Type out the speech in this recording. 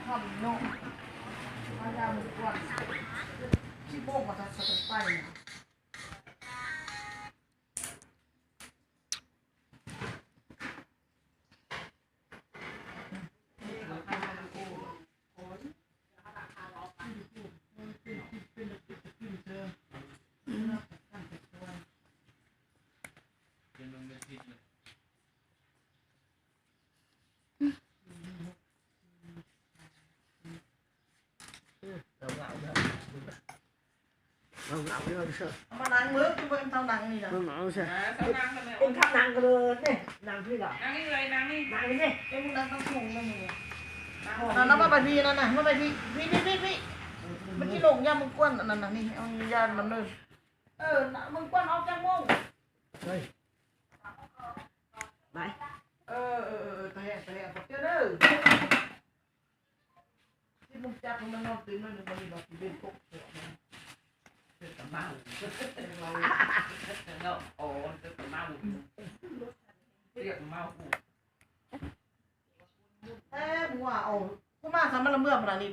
ຄ່ຳເນາະ ມາຢາມກ່ອນ ສິບໂມງວ່າຈະ ຈະໄປ. ເອົາມານັ່ງເບິ່ງ ຄືບໍ່ເອົານັ່ງນີ້ນະ ເອົາມານັ່ງຊະ ເອົານັ່ງກັນແລ້ວ ເອົານັ່ງກັນເລີຍ ນີ້ ນັ່ງພີ້ລະ ນັ່ງນີ້ເລີຍ ນັ່ງນີ້ ນັ່ງນີ້ ເອີ ມຶງນັ່ງຕັ້ງສູງນະ ນີ້ ນັ້ນນະ ມາໄປພີ້ ນັ້ນນະ ມາໄປພີ້ ພີ້ ພີ້ ພີ້ ພີ້ ມັນຊິລົງ ຢ້ານມັນກວນ ອັນນັ້ນນະ ນີ້ ເອົາຢ້ານມັນເດີ ເອີ ນະ ມັນກວນອອກຈັກໂມງ ເຮີຍ ໄປ ເອີ ເອີ ເອີ ຕາແຮງ ຕາແຮງ ຂອບໃຈເດີ. ຊິມຸງຈັບໃຫ້ມັນນອນຕື່ນໜ້ອຍໜຶ່ງ ບາດນີ້ວ່າຊິເປັນກົກຫົວມັນ ເປັນຕາເມົາ ເນາະ ອໍ ເປັນຕາເມົາ ລຽກເມົາ ແທ້ ຫົວ ເອົາ ກູມາຊະ ມັນລະເມືອພຸ້ນນະ ນີ້